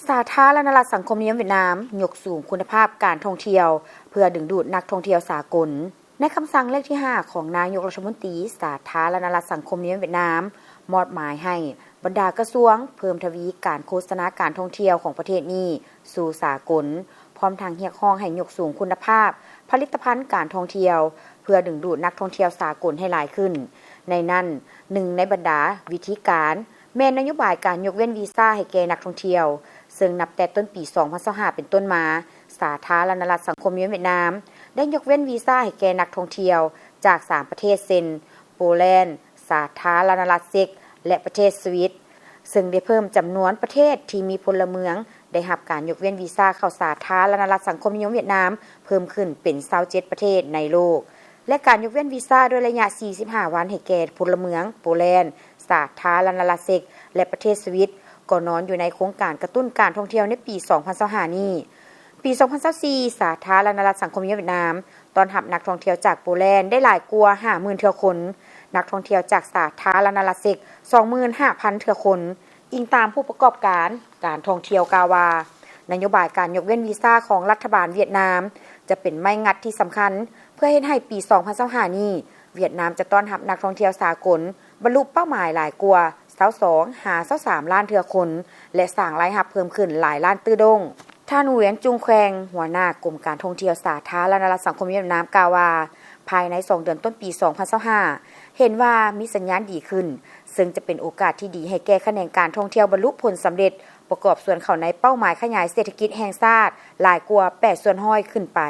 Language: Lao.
ສາທາລະນະລັດສັງຄົມນິຍົມຫວຽດນາມ ຍົກສູງຄຸນນະພາບການທ່ອງທ່ຽວ ເພື່ອດຶງດູດນັກທ່ອງທ່ຽວສາກົນ. ໃນຄຳສັ່ງເລກທີຫ້າ ຂອງນາຍົກລັດຖະມົນຕີ ສາທາລະນະລັດສັງຄົມນິຍົມຫວຽດນາມ ມອບໝາຍໃຫ້ບັນດາກະຊວງ ເພີ່ມທະວີການໂຄສະນາການທ່ອງທ່ຽວຂອງປະເທດນີ້ສູ່ສາກົນ, ພ້ອມທັງຮຽກຮ້ອງໃຫ້ຍົກສູງຄຸນນະພາບຜະລິດຕະພັນການທ່ອງທ່ຽວ ເພື່ອດຶງດູດນັກທ່ອງທ່ຽວສາກົນໃຫ້ຫຼາຍຂຶ້ນ. ໃນນັ້ນ, ໜຶ່ງໃນບັນດາວິທີການ ແມ່ນນະໂຍບາຍການຍົກເວັ້ນວີຊາໃຫ້ແກ່ນັກທ່ອງທ່ຽວ, ເຊິ່ງນັບແຕ່ຕົ້ນປີສອງພັນຊາວຫ້າເປັນຕົ້ນມາ, ສາທາລະນະລັດສັງຄົມນິຍົມຫວຽດນາມ ໄດ້ຍົກເວັ້ນວີຊາໃຫ້ແກ່ນັກທ່ອງທ່ຽວຈາກສາມປະເທດ ເຊັ່ນ ໂປແລນ, ສາທາລະນະລັດເຊັກ ແລະ ປະເທດສະວິດ, ເຊິ່ງໄດ້ເພີ່ມຈຳນວນປະເທດທີ່ມີພົນລະເມືອງໄດ້ຮັບການຍົກເວັ້ນວີຊາເຂົ້າສາທາລະນະລັດສັງຄົມນິຍົມຫວຽດນາມ ເພີ່ມຂຶ້ນເປັນຊາວເຈັດປະເທດໃນໂລກ ແລະ ການຍົກເວັ້ນວີຊາດ້ວຍໄລຍະສີ່ສິບຫ້າວັນໃຫ້ແກ່ພົນລະເມືອງໂປແລນ, ສາທາລະນະລັດເຊັກ ແລະ ປະເທດສະວິດ ກໍນອນຢູ່ໃນໂຄງການກະຕຸ້ນການທ່ອງທ່ຽວໃນປີສອງພັນຊາວຫ້ານີ້. ປີສອງພັນຊາວສີ່ ສາທາລະນະລັດສັງຄົມນິຍົມຫວຽດນາມ ຕ້ອນຮັບນັກທ່ອງທ່ຽວຈາກໂປແລນໄດ້ຫຼາຍກວ່າຫ້າໝື່ນເທື່ອຄົນ, ນັກທ່ອງທ່ຽວຈາກສາທາລະນະລັດເຊັກສອງໝື່ນຫ້າພັນເທື່ອຄົນ, ອີງຕາມຜູ້ປະກອບການການທ່ອງທ່ຽວກ່າວວ່າ ນະໂຍບາຍການຍົກເວັ້ນວີຊາຂອງລັດຖະບານຫວຽດນາມ ຈະເປັນໄມ້ງັດທີ່ສຳຄັນ ເພື່ອເຮັດໃຫ້ປີສອງພັນຊາວຫ້ານີ້ ຫວຽດນາມຈະຕ້ອນຮັບນັກທ່ອງທ່ຽວສາກົນ ບັນລຸເປົ້າໝາຍຫຼາຍກວ່າຊາວສອງຫາຊາວສາມລ້ານເທື່ອຄົນ ແລະ ສ້າງລາຍຮັບເພີ່ມຂຶ້ນຫຼາຍລ້ານຕື້ດົງ. ທ່ານ ຫວຽນ ຈຸງແຄວງ ຫົວໜ້າກົມການທ່ອງທ່ຽວສາທາລະນະລັດສັງຄົມຫວຽດນາມ ກ່າວວ່າ ພາຍໃນສອງເດືອນຕົ້ນປີສອງພັນຊາວຫ້າ ເຫັນວ່າມີສັນຍານດີຂຶ້ນ, ເຊິ່ງຈະເປັນໂອກາດທີ່ດີໃຫ້ແກ່ຂະແໜງການທ່ອງທ່ຽວບັນລຸຜົນສຳເລັດ, ປະກອບສ່ວນເຂົ້າໃນເປົ້າໝາຍຂະຫຍາຍເສດຖະກິດແຫ່ງຊາດຫຼາຍກວ່າແປດສ່ວນຮ້ອຍຂຶ້ນໄປ.